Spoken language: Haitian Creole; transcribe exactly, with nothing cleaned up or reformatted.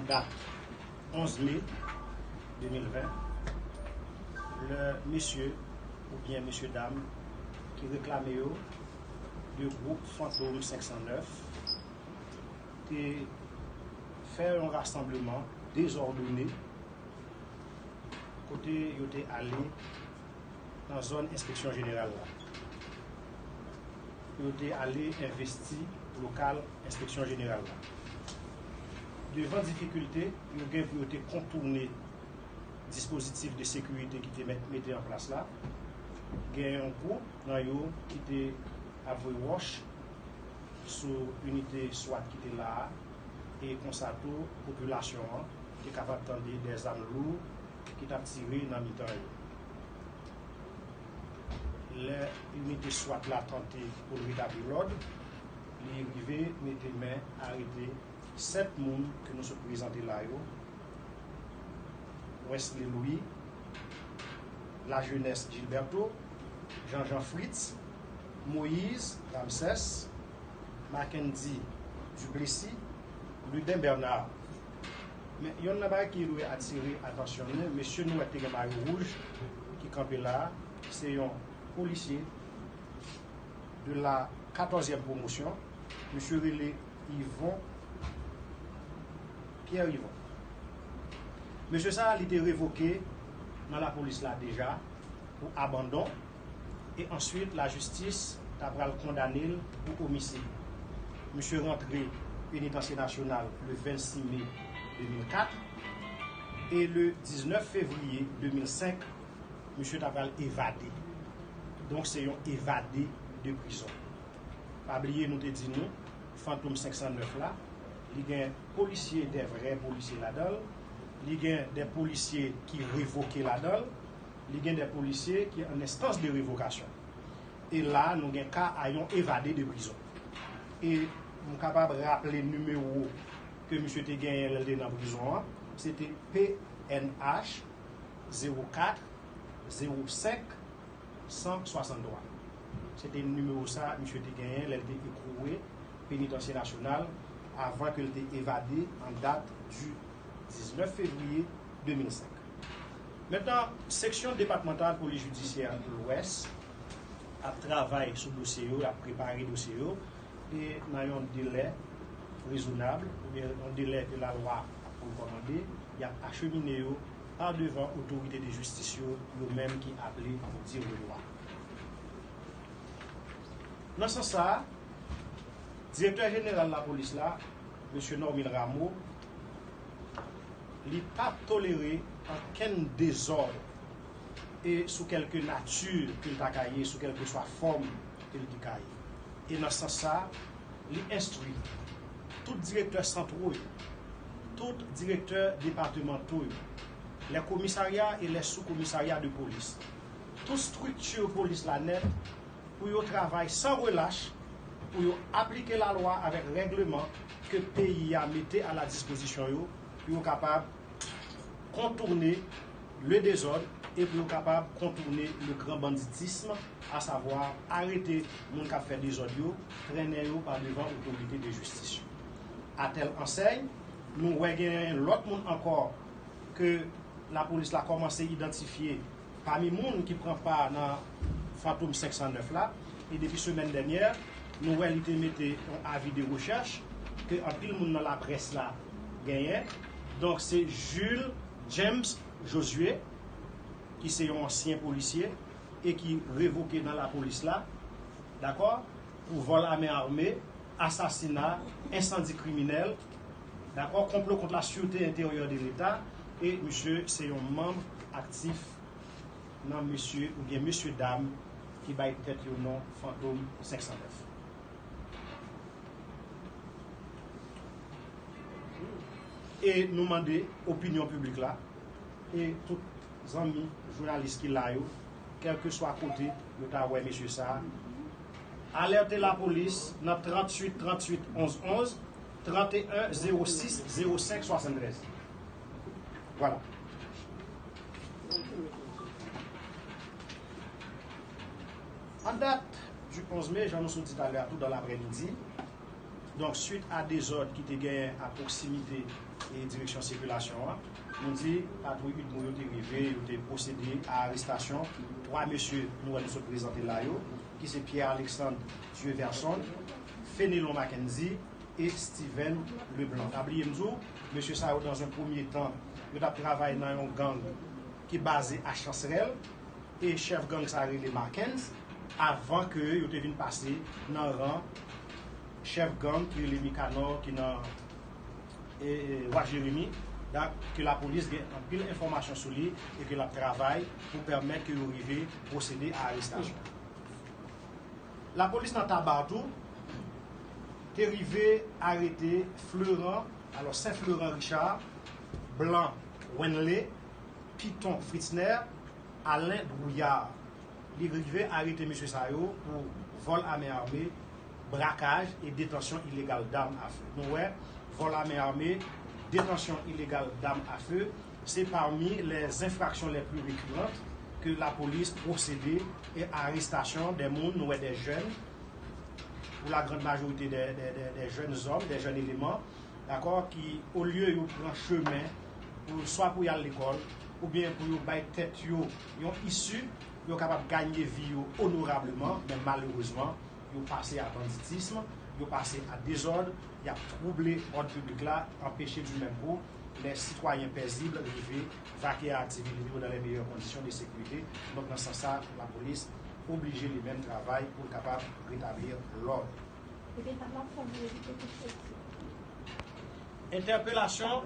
Dat onz me de mil ven, lè mesye oubyen mesye dam ki reklame yo de gwoup Fantom senk san nèf te fè yon rasanbleman dezòdone kote yo te ale nan zòn enspeksyon jeneral la. Yo te ale envesti lokal enspeksyon jeneral la. Devan difikilte yo gen pou yo te kontoune dispozitif de sekirite ki te mèt mete an plas la, gen yon gwoup nan yo ki te ap voye wòch sou inite swat ki te la a, e konsa tou popilasyon an te kapab tande de zam lou ki t ap tire nan mitan yo. Lè inite swat la tante pou l retabli lòd, li rive mete men arete sèt moun ke nou sot prezante la yo: Wesley Louis, Lajeunesse Gilberto, Jean Jean Fritz, Moïse Ramsès, Mackendy Duplessis, Luden Bernard. Men yonn nan bagay ki dwe atire atansyon nou, mesye nou wè te gen mayo wouj ki kanpe la a, se yon polisye de la katòzyèm pwomosyon, misye rele Yvon, Pierre Yvon. Mesye sa a, li te revoke nan lapolis la deja pou abandon, e answit lajistis ta pral kondane l pou omisid. Misye rantre penitansye nasyonal le vennsis me de mil kat, e le diznèf fevriye de mil senk, misye ta pral evade. Donk, se yon evade de prizon. Pa bliye, nou te di nou, Fantom senk san nèf la, li gen polisye, de vrè polisye ladan l, li gen de polisye ki revoke ladan l, li gen de polisye ki an enstans de revokasyon. E la, nou gen ka a yon evade de prizon. E m kapab raple nimewo ke misye te genyen lè l te nan prizon an, se te P N H zewo kat zewo senk san swasanntwa. Se te nimewo sa a misye te genyen lè l te ekwoule penitansye nasyonal avan ke l te evade an dat di diznèf fevriye de mil senk. Mentnan, seksyon depatmantal polis jidisyè Lwès ap travay sou dosye yo, ap prepare dosye yo, e nan yon delè rezonab, oubyen yon delè ke lalwa ap rekòmande, y ap achemine yo pa devan otorite de jistis yo, yo menm ki aple pou dire lwa. Nan sans sa a, direktè jeneral lapolis la, mesye Normil Rameau, li p ap tolere okenn dezòd e sou kèlke nati ke l ta ka ye, sou kèlkeswa fòm ke l te ka ye. E nan sans sa a, li enstwi tout direktè santwo yo, tout direktè depatmanto yo, les commissariats et les sous-commissariats de police, tout estrikti polis la nèt, pou yo travay san relach, pou yo aplike lalwa avèk règleman ke peyi a mete a la dispozisyon yo, pou yo kapab kontourne le dezòd e pou yo kapab kontourne le grand banditisme, asavwa arete moun k ap fè dezòd yo, trennen yo pa devan otorite de jistis yo. Atèl ansèy, nou wè gen lòt moun ankò ke lapolis la kòmanse idantifye pami moun ki pran pa nan Fantom senk san nèf la, e depi semèn dènyè, nou wè li te mete yon avi de rechèch ke anpil moun nan laprès la genyen. Donk, se Jules James Josué, ki se yon ansyen polisye e ki revoke nan lapolis la, dakò, pou vòl a men ame, asasina, ensandi kriminèl, dakò, konplo kont la sûreté intérieure de l'État, e misye se yon manm aktif nan mesye oubyen mesye dam ki bay tèt yo non Fantom senk san nèf. E nou mande opinyon piblik la e tout zanmi jounalis ki la yo, kèlkeswa kote yo ta wè mesye sa a, alète lapolis nan tranntuit tranntuit onz onz, tranteyen zewo sis zewo senk swasanntrèz. Vwala. An dat di onz me, jan nou sot di talè a, tou dan laprèmidi, donk, swit a dezòd ki te genyen a pwoksimite e direksyon sikilasyon an. Nou di patwouy UDMO yo te rive, yo te pwosede a arestasyon twa mesye nou wè nou sot prezante la yo, ki se Pierre Alexandre Dieverson, Fenelon Mackendy e Steven Leblanc. Pa bliye m di w, mesye sa yo, dans un premier temps, yo t ap travay nan yon gang ki baze a Chansrèl, e chèf gang sa rele Marckens, avan ke yo te vin pase nan ran chèf gang ki rele Mikanò, ki nan e, e, Wa Jeremi, dak, ke lapolis gen anpil enfòmasyon sou li e ke l ap travay pou pèmèt ke yo rive pwosede a arestasyon. Lapolis nan Taba tou te rive arete Florent, alò Sen Florent Richard, Blanc Wenley, Piton Fritzner, Alain Drouillard. Li rive arete mesye sa yo pou vol à main armée, braquage et détention illégale d'armes à feu. Nou wè, vol à main armée, détention illégale d'armes à feu, se pami les infractions les plus récurrentes ke lapolis pwosede e arestasyon de moun, nou wè, de jèn, pou la grande majorité de, de, de, de jeunes hommes, de jeunes éléments, dakò, ki olye yo pran chemen pou swa pou y al lekòl, oubyen pou yo bay tèt yo yon isi, pou yo kapab ganye vi yo onorableman, men malerezman, yo pase a banditism, yo pase a dezòd, y ap twouble òd piblik la, anpeche du même coup les citoyens paisibles rive vaquer à activité yo dans les meilleures conditions de sécurité. Donk, nan sans sa, lapolis oblije li menm travay pou l kapab retablir lòd. Entèpelasyon.